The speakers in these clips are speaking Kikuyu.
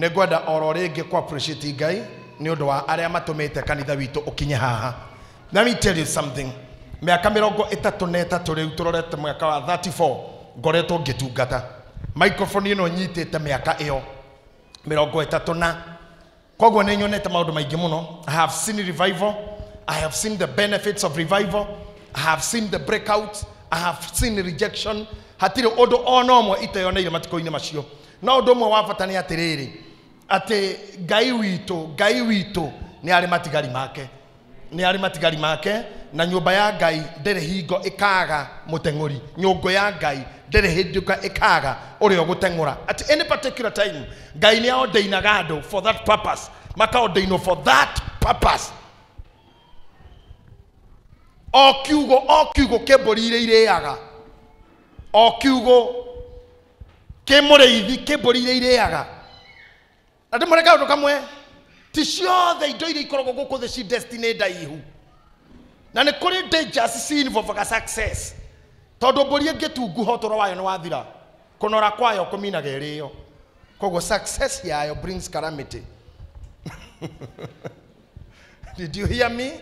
Nĩ ngwenda oro rĩngĩ kũ appreciate Ngai nĩ ũndũ wa arĩa matũmĩte kanitha witũ ũkinye haha. Let me tell you something. Mĩaka 33 rĩu tũrorete mwaka wa 34 ngoretwo ngĩtungata. Microphone ĩno nyitĩte mĩaka ĩyo 30 na koguo nĩ nyonete maũndũ maingĩ mũno. I have seen revival. I have seen the benefits of revival. I have seen the breakouts. I have seen rejection. Hatirĩ ũndũ ona ũmwe iteyoneire matukũ-inĩ macio. No ũndũ ũmwe wa bata nĩ atĩrĩrĩ, atĩ Ngai witũ nĩ arĩ matigari make. Nĩ arĩ matigari make, na nyũmba ya Ngai ndĩrĩ hingo ĩkaga mũteng'ũri. Nyũngũ ya Ngai ndĩrĩ hĩndĩ ĩkaga ũrĩa ũgũteng'ũra. At any particular time, Ngai nĩ aordainaga andũ for that purpose. Makaordainwo for that purpose. O kiugo kĩ mbũri iria irĩaga. O kiugo kĩ mũrĩithi kĩ mbũri iria irĩaga. Na ndĩmwĩre kaũndũ kamwe, ti ciothe indo iria ikoragwo gũkũ thĩ ci destiny ndaihu. Na nĩ kũrĩ dangers ci involve success. Tondũ mbũri ĩngĩtunguha ũtũũro wayo nĩ wathira. Kũnora kwayo kũminaga ĩrĩo. Koguo success yayo brings calamity. Did you hear me?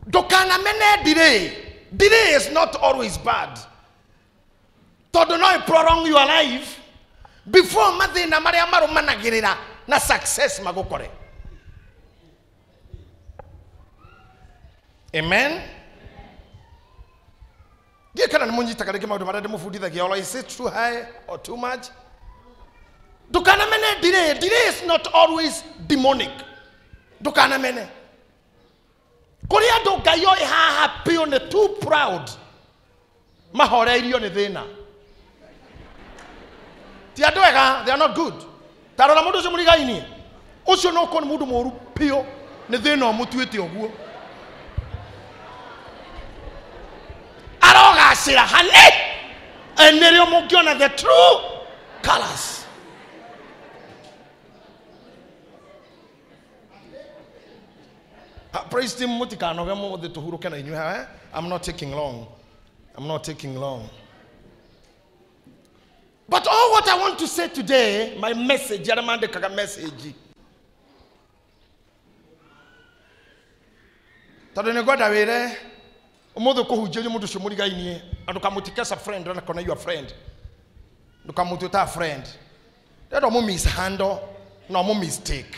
Ndukanamene delay. Delay is not always bad. Tondũ no prolong your life before mathĩna marĩa marũmanagĩrĩra na success magũkore. Amen. Ndiĩ kana nĩ mũnyitaga rĩngĩ maũndũ marĩa ndĩmũbundithagia, or is it too high or too much? Ndukanamene delay. Delay is not always demonic. Ndukanamene. Kũrĩ andũ Ngai oĩ haha biũ nĩ too proud, mahoreirio nĩ thĩna. Ti andũ ega, they are not good. Ta rora mũndũ ũcio mũrigainie, ũcio no ũkorwo nĩ mũndũ mũũru biũ, nĩ thĩna ũmũtuĩte ũguo. Arogacĩra hani, nĩrĩo mũngĩona the true colors. Praise team, mutikanoge mũthĩ tũhurũke na inyuĩ haha. I'm not taking long. I'm not taking long. But all what I want to say today, my message, arĩa mandĩkaga message. Tondũ nĩ ngwenda wĩre ũmũthĩ ũkũhunjĩria mũndũ ũcio mũrigainie, na ndũkamũtike friend, na kona your friend. Ndũkamũtue ta friend. Ndĩrenda ũmũ mishandle na ũmũ mistake.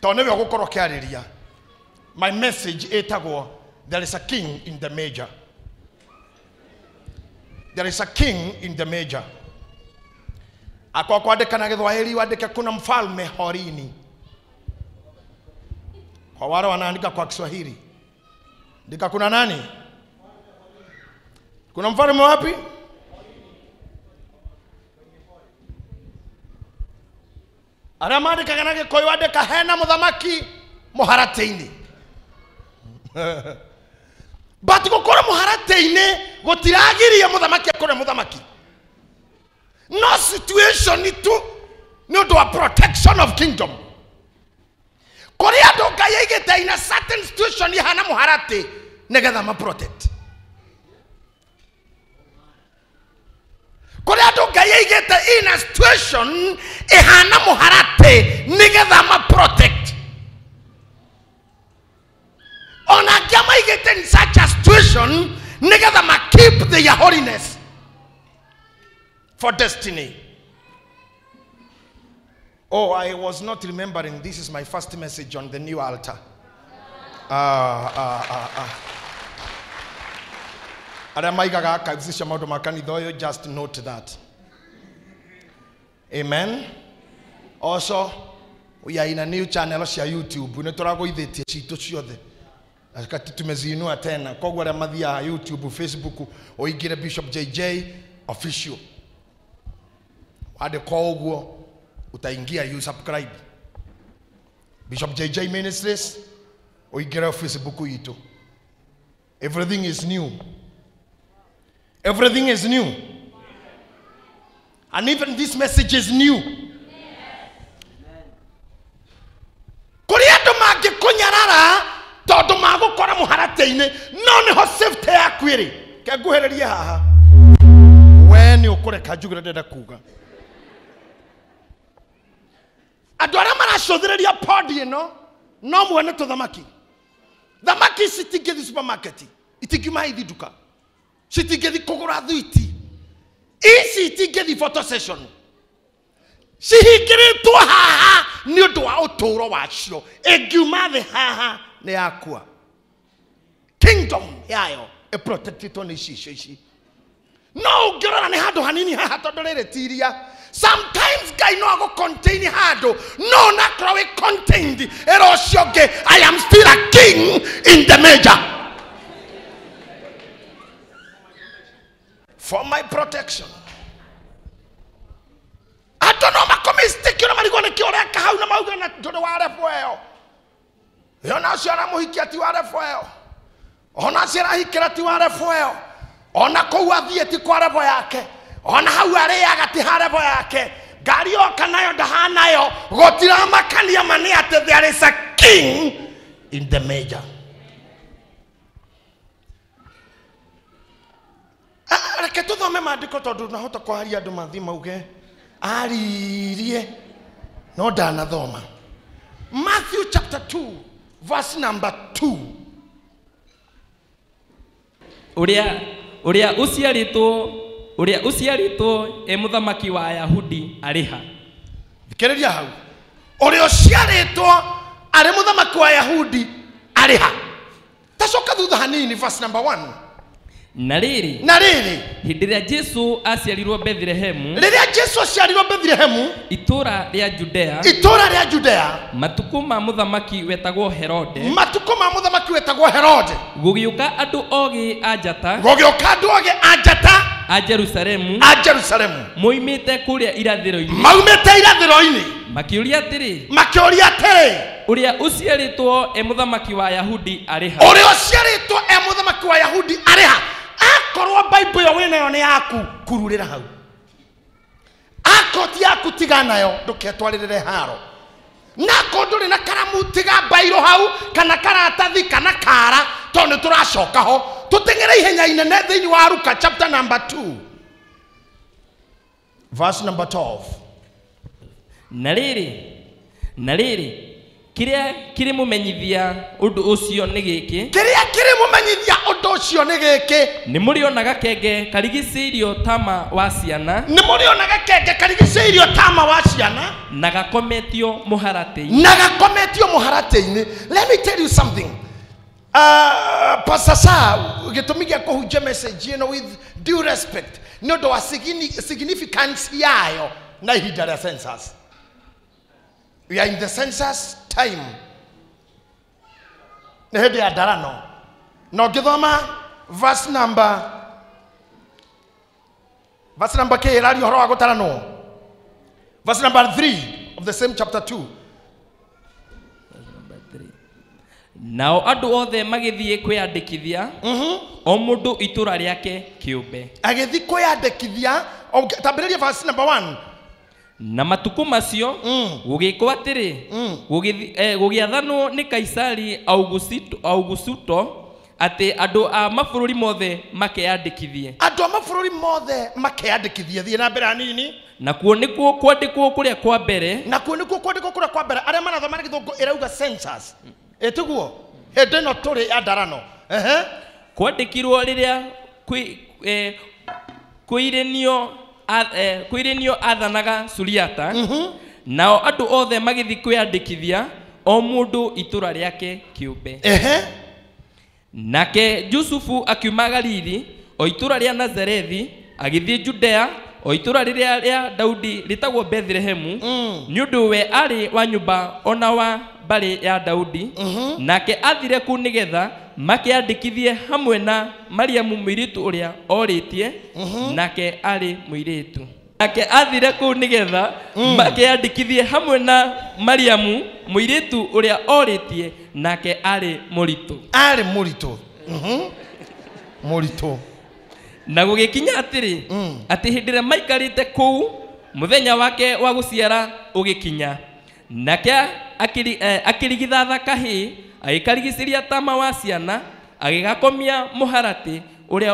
Tondũ nĩwe ũgũkorwo ũkĩarĩria. My message ĩtagwo, there is a king in the major. There is a king in the major. Akwa kuandika na Gĩthwaĩri wandike kuna mfalme horini. Kwa wale wanaandika kwa Kiswahili, ndika kuna nani? Kuna mfalme wapi? Arĩa mandĩkaga na Gĩkũyũ andĩka hena mũthamaki mũharatĩ-inĩ. But gũkorwo mũharatĩ-inĩ gũtiragiria mũthamaki akorwo mũthamaki. No situation tu nĩ ũndũ wa protection of kingdom. Kũrĩ andũ Ngai aigĩte in a certain situation ihana mũharatĩ nĩgetha ma protect. Kũrĩ andũ Ngai aigĩte in a situation ihana mũharatĩ nĩgetha ma protect. Ona angĩ maigĩte in such a situation nĩgetha ma keep their holiness for destiny. Oh, I was not remembering. This is my first message on the new altar. Arĩa maigaga archives cia maũndũ ma kanitha ũyũ, just note that. Amen. Also, we are in a new channel cia YouTube. Nĩ tũragũithĩtie citũ ciothe. Akati tumeziinua tena. Koguo arĩa mathiaga YouTube, Facebook, ũingĩre Bishop JJ Official. Wandĩka ũguo, utaingia, you subscribe. Bishop JJ Ministries, ũingĩre Facebook itũ. Everything is new. Everything is new. And even this message is new. Kũrĩ andũ mangĩkũnyarara tondũ magũkora mũharatĩ-inĩ, no nĩho safety yaku ĩrĩ. Ke nguhĩrĩrie haha. We nĩ ũkũreka njuge ũrĩa ndĩrenda kuga. Andũ arĩa maracũthĩrĩria podi ĩno no muone tũthamaki. Thamaki ici itingĩthiĩ supermarket, itingiuma ithi nduka, citingĩthiĩ kũgũra thwiti, ici itingĩthiĩ photo session, cihingĩrĩtwo haha nĩ ũndũ wa ũtũũro wacio. Ĩngiuma thĩ haha nĩ yakua. Kingdom yayo ĩprotectĩtwo nĩ icicio ici. No ũngĩrora nĩ handũ hanini haha, tondũ rĩrĩ ti iria. Sometimes Ngai no agũ contain handũ, no onakorwo wĩ contained, ĩra ũcio ũngĩ, "I am still a king in the major." For my protection. Andũ no makũmistake na marigwo nĩkĩ ũreka hau, na mauge na ndũrĩ wa level ĩyo. Ĩyo na ũcio aramũhikia ti wa level ĩyo, ona ũcio arahikĩra ti wa level ĩyo, ona kũu athiĩ ti kwa level yake, ona hau arĩaga ti ha level yake, ngari yoka nayo ndahanayo. Gũtiramakania, ma nĩ atĩ there is a king in the major. Ah, reke tũthome maandĩko tondũ nahota kwaria andũ mathiĩ mauge aririe no ndanathoma. Matthew chapter 2 verse number 2. Ũrĩa ũciarĩtwo e mũthamaki wa Ayahudi arĩ ha? Thikĩrĩria hau. Ũrĩa ũciarĩtwo arĩ mũthamaki wa Yahudi arĩ ha? Tacoka thutha hanini, verse number 1. Na rĩrĩ, Na rĩrĩ, hĩndĩ ĩrĩa Jesu aciarirwo Bethlehemu, rĩrĩa Jesu aciarirwo Bethlehemu, itũũra rĩa Judea, itũũra rĩa Judea, matukũ ma mũthamaki wetagwo Herode, matukũ ma mũthamaki wetagwo Herode, gũgĩũka andũ ogĩ a njata gũgĩũka andũ ogĩ a njata a Jerusalemu, a Jerusalemu, moimĩte kũrĩa irathĩro-inĩ, maumĩte irathĩro-inĩ, makĩũria atĩrĩ, makĩũria atĩrĩ, ũrĩa ũciarĩtwo e mũthamaki wa Ayahudi arĩ ha? Ũrĩa ũciarĩtwo e mũthamaki wa Yahudi arĩ ha? Akorwo Bible ĩyo wĩnayo nĩ yaku, kururĩra hau. Akorwo ti yaku, tiga nayo, ndũketwarĩrĩre haro. Na akorwo ndũrĩ na karamu, tiga mbairũ hau kana karatathi kana kara, tondũ nĩ tũracoka ho. Tũteng'ere ihenya inene thĩinĩ wa Luka chapter number 2 verse number 12. Na rĩrĩ, kĩrĩa kĩrĩmũmenyithia ũndũ ũcio nĩ gĩkĩ: Kĩrĩa kĩrĩmũmenyithia ũndũ ũcio nĩ gĩkĩ: nĩ mũrĩona gakenge karigicĩirio tama wa ciana, nĩ mũrĩona gakenge karigicĩirio tama wa ciana, na gakometio mũharatĩ-inĩ. Na gakometio mũharatĩ-inĩ. Let me tell you something, Pastor Sa, gĩtũmi gĩa kũhunjia message ĩno with due respect nĩ ũndũ wa significance yayo na ihinda rĩa census. We are in the census time, nĩ hĩndĩ ya ndarano. Na ũngĩthoma verse number k ĩraria ũhoro wa gũtaranwo, verse number 3 of the same chapter 2. Nao andũ othe magĩthiĩ kwĩyandĩkithia, o mũndũ itũũra rĩake kĩũmbe. Agĩthiĩ kwĩyandĩkithia. Tambĩrĩria verse number 1. Na matukũ macio gũgĩkwo atĩrĩ, gũgĩathanwo nĩ Kaisari Augusto atĩ andũ a mabũrũri mothe makeyandĩkithie. Andũ a mabũrũri mothe makeyandĩkithie. Thiĩ na mbere hanini. Nakuo nĩkuo kwandĩkwo kũrĩa kwa mbere Nakuo nĩkuo kwandĩkwo kũrĩa kwa mbere. Arĩa marathoma na Gĩthũngũ ĩrauga census, ĩtiguo hĩndĩ ĩno tũrĩ ya ndarano. Ehe. Kwandĩkirwo rĩrĩa Kwĩrĩnio athanaga Suriata. Nao andũ othe magĩthiĩ kwĩyandĩkithia, o mũndũ itũũra rĩake kĩũmbe. Ehe. Nake Jusufu akiuma Galili, o itũũra rĩa Nazarethi, agĩthiĩ Judea, o itũũra rĩrĩa rĩa Daudi rĩtagwo Bethlehemu, nĩ ũndũ we arĩ wa nyũmba ona wa mbarĩ ya Daudi. Nake athire kũu nĩgetha makeyandĩkithie hamwe na Mariamu mũirĩtu ũrĩa orĩtie, nake arĩ mũirĩtu. Nake athire kũu nĩgetha makeyandĩkithie hamwe na Mariamu mũirĩtu ũrĩa orĩtie, nake arĩ mũritũ. Arĩ mũritũ. Mũritũ. Na gũgĩkinya atĩrĩ, atĩ hĩndĩ ĩrĩa maikarĩte kũu, mũthenya wake wa gũciara ũgĩkinya, nake akĩrigithatha kahĩĩ, agĩkarigicĩria tama wa ciana, agĩgakomia mũharatĩ, ũrĩa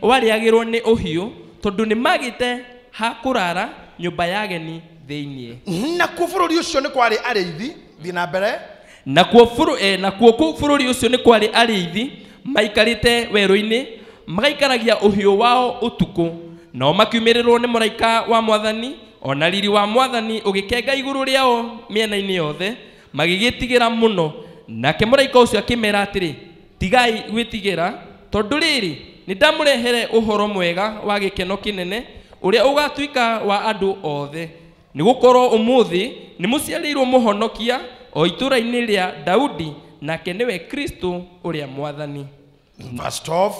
warĩagĩrwo nĩ ũhiũ, tondũ nĩ magĩte ha kũrara nyũmba ya ageni thĩinĩ. Nakuo bũrũri ũcio nĩ kwarĩ arĩithi. Thiĩ na mbere. Nakuo kũu bũrũri ũcio nĩ kwarĩ arĩithi maikarĩte werũ-inĩ, magaikaragia ũhiũ wao ũtukũ. Nao makiumĩrĩrwo nĩ mũraika wa Mwathani, ona riri wa Mwathani ũgĩkenga igũrũ rĩao mĩena-inĩ yothe, magĩgĩtigĩra mũno. Nake mũraika ũcio akĩmera atĩrĩ, tigai gwĩtigĩra, tondũ rĩrĩ nĩ ndamũrehere ũhoro mwega wa gĩkeno kĩnene ũrĩa ũgatuĩka wa andũ othe. Nĩ gũkorwo ũmũthĩ nĩ mũciarĩirwo mũhonokia o itũũra-inĩ rĩa Daudi, nake nĩwe Kristo ũrĩa Mwathani. Verse 12.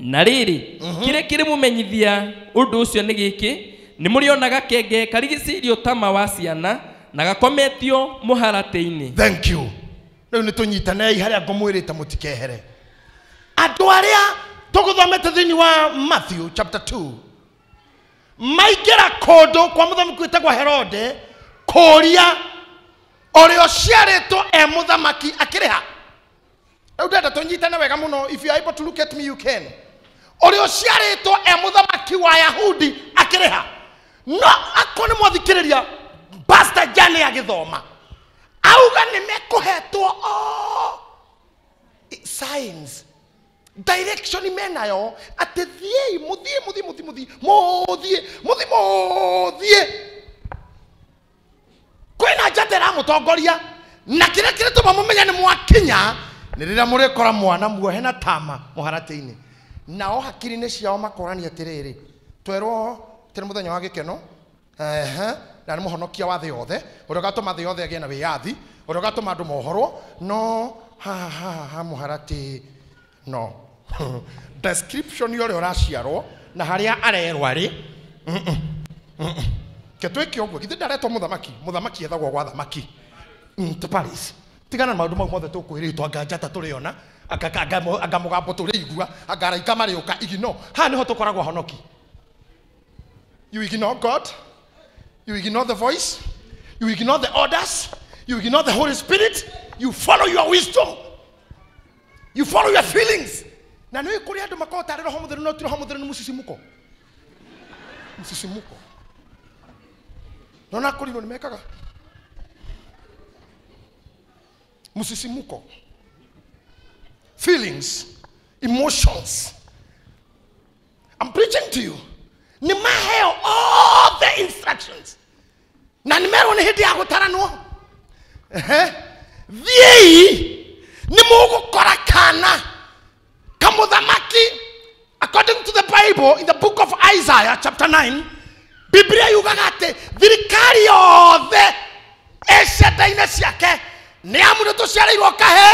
Na rĩrĩ, kĩrĩa kĩrĩmũmenyithia ũndũ ũcio nĩ gĩkĩ, nĩ mũrĩona gakenge karigicĩirio tama wa ciana na gakometio mũharatĩ-inĩ. Thank you. Rĩu nĩ tũnyitanei harĩa ngũmwĩrĩte mũtikehere. Andũ arĩa tũgũthomete thĩinĩ wa Matthew chapter 2 maingĩra kũndũ kwa mũthamaki wĩtagwo Herode kũũria ũrĩa ũciarĩtwo e mũthamaki akĩrĩha. Rĩu ndenda tũnyitane wega mũno. If you are able to look at me, you can. Ũrĩa ũciarĩtwo e mũthamaki wa Yahudi akĩrĩha. No ako nĩ mwathikĩrĩria Pastor Jane agĩthoma auga nĩ mekũhetwo signs, direction menayo atĩ thiĩi mũthiĩ mũthiĩ mũthiĩ mũthiĩ mũthiĩ mũthiĩ mũthiĩ kwĩna njata ĩramũtongoria, na kĩrĩa kĩrĩtũma mũmenye nĩ mwakinya nĩ rĩrĩa mũrĩkora mwana muohe na tama mũharatĩ-inĩ. Nao hakiri-inĩ ciao makorania atĩrĩrĩ, twerwo tĩ nĩ mũthenya wa gĩkeno, na nĩ mũhonokia wa thĩ yothe, ũrĩa ũgatũma thĩ yothe ĩgĩe na wĩyathi, ũrĩa ũgatũma andũ mohorwo, no haha haha mũharatĩ no description ya ũrĩa ũraciarwo na harĩa arerwo arĩ. Ke twĩke ũguo, githĩ ndaretwo mũthamaki? Mũthamaki ethagwo gwa thamaki to Paris. Tigana na maũndũ mau mothe tũkwĩrĩtwo, anga njata tũrĩona, anga mũgambo tũrĩigua, anga araika marĩũka, igino. Haha nĩho tũkoragwo honoki. You ignore God, you ignore the voice, you ignore the orders, you ignore the Holy Spirit, you follow your wisdom, you follow your feelings. Na nĩ kũrĩ andũ makoragwo tarĩ roho mũtheru, no ti roho mũtheru, nĩ mũcicimuko. Mũcicimuko. Nona kũrinwo nĩ mekaga musisimuko, feelings, emotions. I'm preaching to you. Ni maheo all the instructions. Na nimerwo nĩ hĩndĩ ya gũtaranwo. Thiĩi nĩ mũgũkora kana kamũthamaki. According to the Bible, in the book of Isaiah chapter 9, Biblia yugaga atĩ thirikari yothe ĩcianda-inĩ ciake nĩ amu nĩ tũciarĩirwo kahe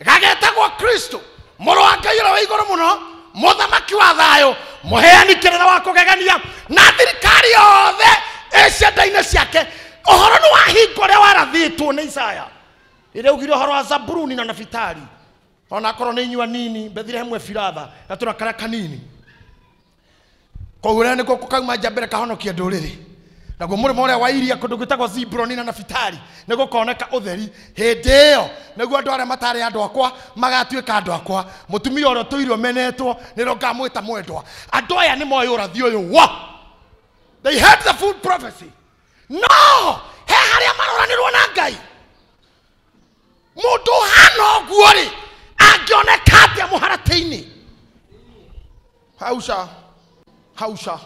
gagetagwo Kristo, mũrũ wa Ngai ũrĩa wĩ igũrũ mũno, mũthamaki wa thayũ, mũheani kĩrĩra wa kũgegania, na thirikari yothe ĩcianda-inĩ ciake. Ũhoro nĩ wahinga ũrĩa warathĩtwo nĩ Isaya rĩrĩa augire ũhoro wa Zabuluni na Nafitali, ona akorwo nĩ inyua nini, Bethilehemu Efiratha, gatũra karĩa kanini, koguo rĩrĩa nĩkuo gũkauma njambere kahonokia ndũrĩrĩ. Naguo mũrĩmo ũrĩa wa iria kũndũ gwĩtagwo Zibuloni na Nafitali nĩgũkoneka ũtheri. Hĩndĩ ĩyo nĩguo andũ arĩa matarĩ andũ akwa magatuĩka andũ akwa, mũtumia ũrĩa ũtũire ũmenetwo nĩrĩo ngamwĩta mwendwa. Andũ aya nĩ moĩ ũrathi ũyũ wa. They heard the full prophecy. No, he harĩa maroranĩrwo na Ngai. Mũndũ ũhana ũguo rĩ, angĩoneka atĩa mũharatĩ-inĩ? Hausha, hausha,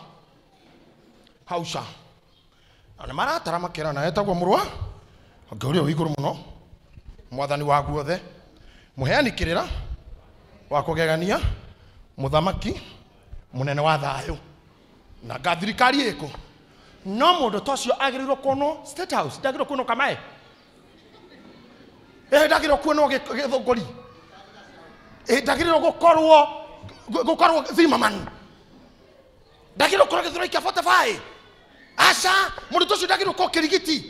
hausha. Na nĩ maratara makĩra na etagwo mũrũ wa Ngai ũrĩa wĩ igũrũ mũno, mwathani wa guothe, mũheani kĩrĩra wa kũgegania, mũthamaki mũnene wa thayũ, na nga thirikari ĩkũ. No mũndũ ta ũcio agĩrĩirwo kuonwo State House, ndagĩrĩirwo kuonwo Kamae, ndagĩrĩirwo kuonwo Gĩthũngũri, ndagĩrĩirwo gũkorwo Zimmerman, ndagĩrĩirwo gũkorwo Gĩthũrai kĩa 45. Aca, mũndũ ta ũcio ndagĩrĩirwo gũkorwo Kĩrigiti.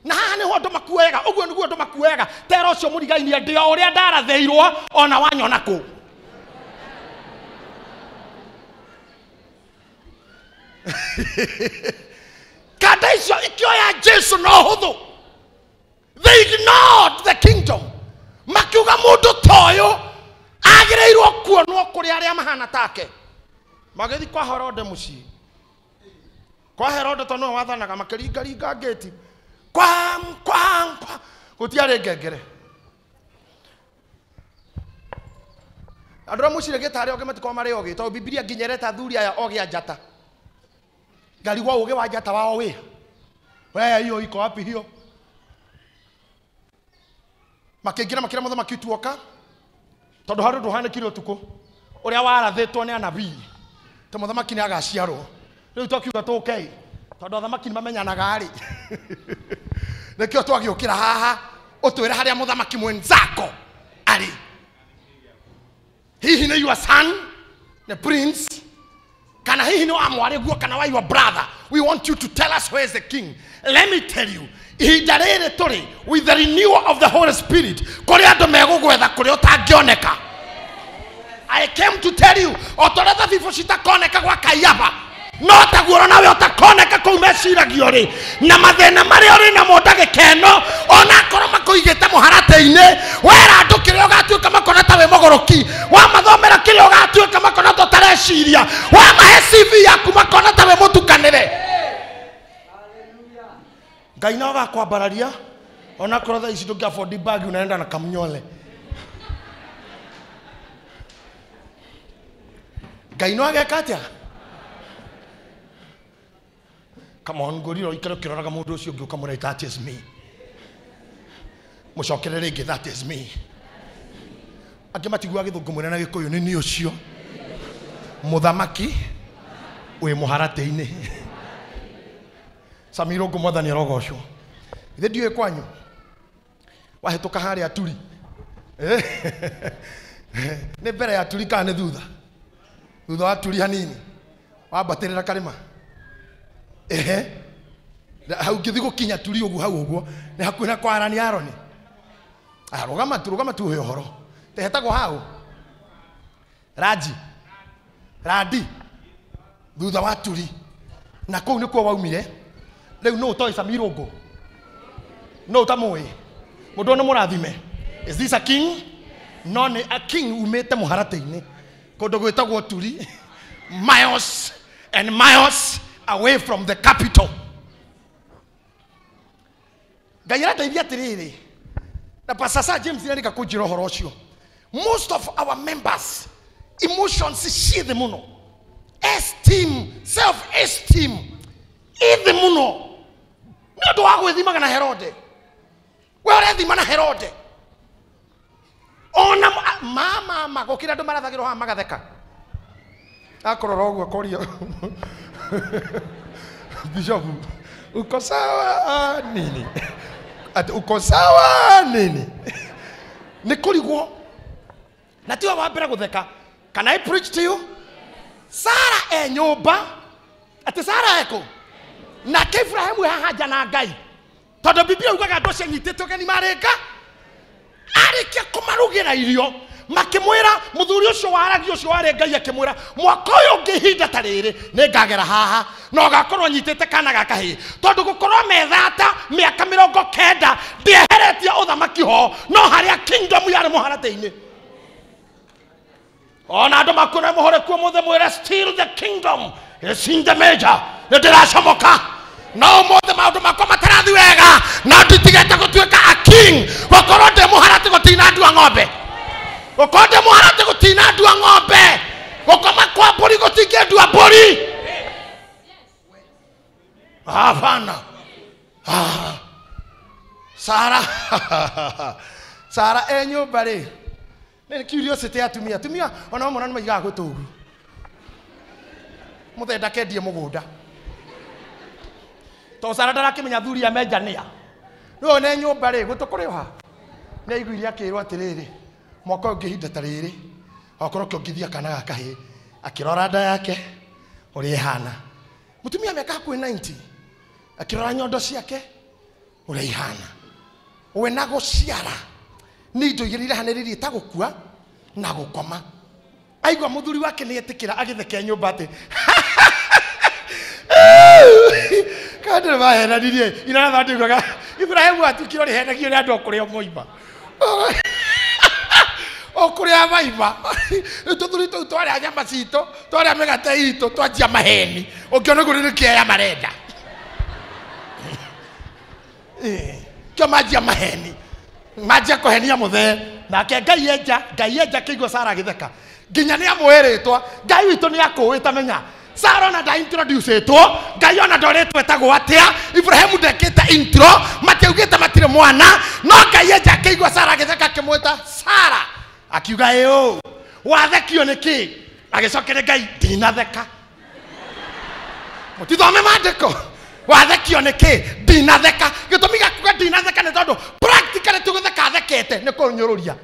Na haha nĩho andũ makuega, ũguo nĩguo andũ makuega. Tera ũcio mũrigainie ndĩ o ũrĩa ndarathĩirwo ona wanyona kũ. Kanda icio ikĩoya Jesu na ũhũthũ. They ignored the kingdom. Makiuga mũndũ ta ũyũ agĩrĩirwo kuona kuonwo kũrĩ arĩa mahana take. Magĩthiĩ kwa Herode mũciĩ. Kwa Herode tondũ nĩwe wathanaga, makĩringaringa ngĩti. Kwang, kwang, kwang. Gũtiarĩ ngengere. Andũ arĩa mũcirĩgĩte arĩa ogĩ matikoragwo marĩ ogĩ, tondũ Bibilia nginya ĩreta athuri aya ogĩ a njata. Ngarigwo ũgĩ wa njata wao wĩ. We hiyo iko wapi hiyo? Makĩingĩra makĩra mũthamaki tuoka, tondũ harĩ ũndũ ũhanĩkire ũtukũ ũrĩa warathĩtwo nĩ anabii ta mũthamaki nĩ agaciarwo. Rĩu twakiuga tũkei, tondũ athamaki nĩ mamenyanaga rĩ. Nĩkĩo twagĩũkĩra haha ũtwĩre harĩa mũthamaki mwenzako arĩ. Hihi nĩ your son, the prince, kana hihi nĩ wa mwarĩguo kana wa your brother. We want you to tell us where is the king. Let me tell you, ihinda rĩrĩ tũrĩ with the renewal of the Holy Spirit, kũrĩ andũ megũgwetha kũrĩa ũtangĩoneka. I came to tell you, o ta ũrĩa thabibũ citakoneka gwa Kaiaba, no taguo nawe ũtakoneka kũu meciragio rĩ, na mathĩna marĩa ũrĩ namo ndagĩka ĩno, ona akorwo makũigĩte mũharatĩ-inĩ, wera andũ kĩrĩa ũgatuĩka makona ta wĩ mũgũrũki, wamathomera kĩrĩa ũgatuĩka makona ta ũtareciria, wamahe CV yaku makona ta wĩ mũtukanĩre. Ngai no agakwambararia, ona akorwo thaa ici ndũngĩ afford bag unaenda na kamnyole. Ngai no ageka atĩa? Come on, ngũrire ũikare ũkĩroraga mũndũ ũcio ũngĩ ũkamwĩra that is me. Mũcokere rĩngĩ that is me. Angĩ matiguaga gĩthũngũ mwĩre na gĩkũyũ nĩ niĩ ũcio mũthamaki wĩ mũharatĩ-inĩ. Samiro ngũ mwathani arogocwo. Ithe ndiũĩ kwanyu wahĩtũka harĩa turi. Nĩ mbere ya turi kana nĩ thutha? Thutha wa turi hanini wambatĩrĩra karĩma. Ehe, hau ngĩthiĩ gũkinya turi ũguo hau ũguo nĩ hakuhĩ na kwa Arani Aroni. Rũgama tu, rũgama tu ũhe ũhoro. Tehetagwo hau Raji Radi, thutha wa turi, na kũu nĩkuo waumire. Rĩu nũ ũtoĩ Samiro ngũ? Nũ ũtamũĩ? Mũndũ ũyũ nĩ mũrathime. Is this a king? No, nĩ a king umĩte mũharatĩ-inĩ kũndũ gwĩtagwo turi, miles and miles away from the capital. Ngai arateithia atĩrĩrĩ, na Pastor Sir James nĩarĩka kũnjĩra ũhoro ũcio. Most of our members emotions ciĩ thĩ mũno, esteem, self esteem ĩ thĩ mũno nĩ ũndũ wa gwĩthimaga na Herode. We ũrethima na Herode ona mama gũkĩra andũ marathagĩrwo haha magatheka. Akorora ũguo akoria Bishop, uko sawa nini? Ati uko sawa nini? Nĩ kũrigwo. Na tiwe wa mbere gũtheka. Can I preach to you? Sara e nyũmba. Ati Sara eko. Nake Ibrahimu haha nja na Ngai. Tondũ Biblia yugaga andũ acio anyitĩtwo ũgeni marĩ nga. Arĩkia kũmarugĩra irio, makĩmwĩra mũthuri ũcio waragia ũcio warĩ Ngai akĩmwĩra mwaka ũyũ ũngĩ ihinda ta rĩrĩ nĩngagera haha na ũgakorwo nyitĩte kana ga kahĩĩ. Tondũ gũkorwo methata mĩaka 90 ndieheretie ũthamaki ho, no harĩa kingdom yarĩ mũharatĩ-inĩ. Ona andũ makuona mũhore kuo mũthĩ mwĩre still the kingdom is in the major. Nĩndĩracomoka. No ũmũthĩ maũndũ makwa matarathi wega, na nditigĩte gũtuĩka a king. Gũkorwo ndĩ mũharatĩ gũtinandua ng'ombe. Gũkorwo ndĩ mũharatĩ gũtinandua ng'ombe. Gũkoma kwa mbũri gũtingĩndua mbũri. Hapana. Sara Sara e nyũmba rĩ, nĩ curiosity ya atumia. Atumia ona amwe nĩ maigaga gwĩtũ ũguo. Mũthee ndakendie mũgũnda. Tondũ Sara ndarakĩmenya athuri a menja nĩa. Rĩu one nyũmba rĩ, gwĩtũ kũrĩ o ha? Nĩ aiguire akĩrwo atĩrĩrĩ, mwaka ũyũ ũngĩ ihinda ta rĩrĩ, okorwo kĩongithia kana ga kahĩĩ, akĩrora nda yake ũrĩa ĩhana. Mũtumia mĩaka hakuhĩ 90, akĩrora nyondo ciake ũrĩa ihana. We na gũciara nĩ indo igĩrĩ irehanĩrĩirie ta gũkua na gũkoma. Aigua mũthuri wake nĩ etĩkĩra agĩthekea nyũmba atĩ Kandĩ mahenanirie inarathandĩkaga Ibrahimu atuĩkire ũrĩhenagio nĩ andũ o kũrĩa moima. Okuria vaiva. Rĩu tũthuri tũu twarĩa nyama citũ, twarĩa mĩgate itũ, twanjia maheni. Ũngĩona ũguo nĩ kĩaya marenda. Kĩo manjia maheni. Manjia kũhenia mũthee. Nake Ngai enja, Ngai enja kĩigua Sara agĩtheka. Nginya nĩ amwĩrĩtwo, Ngai witũ nĩ akũĩ ta menya. Sara ona nda introducetwo, Ngai ona ndorĩtwo etagwo atĩa, Ibrahimu ndekĩte intro, matiaugĩte matirĩ mwana, no Ngai enja akĩigua Sara agĩtheka akĩmwĩta Sara. Akiuga ĩũ, wathekio nĩ kĩ? Agĩcokeria Ngai, ndinatheka. Mũtithome maandĩko. Wathekio nĩ kĩ? Ndinatheka. Gĩtũmi gĩa kuga ndinatheka nĩ tondũ practically ti gũtheka athekete, nĩ kũnyũrũria,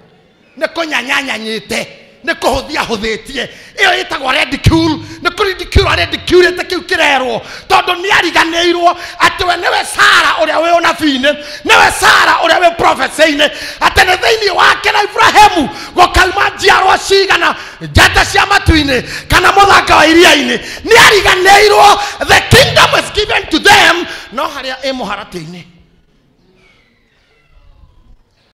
nĩ kũnyanyanyanyĩte, nĩ kũhũthia hũthĩtie. Ĩyo ĩtagwo ridicule, nĩ kũ-ridicule aridiculĩte kĩu kĩrerwo, tondũ nĩ ariganĩirwo atĩ we nĩwe Sara ũrĩa wĩ ũnabii-inĩ, nĩwe Sara ũrĩa wĩ prophecy-inĩ, atĩ nĩ thĩinĩ wake na Ibrahimu gũkauma njiarwa cigana njata cia matu-inĩ kana mũthanga wa iria-inĩ. Nĩ ariganĩirwo the kingdom is given to them, no harĩa ĩ mũharatĩ-inĩ.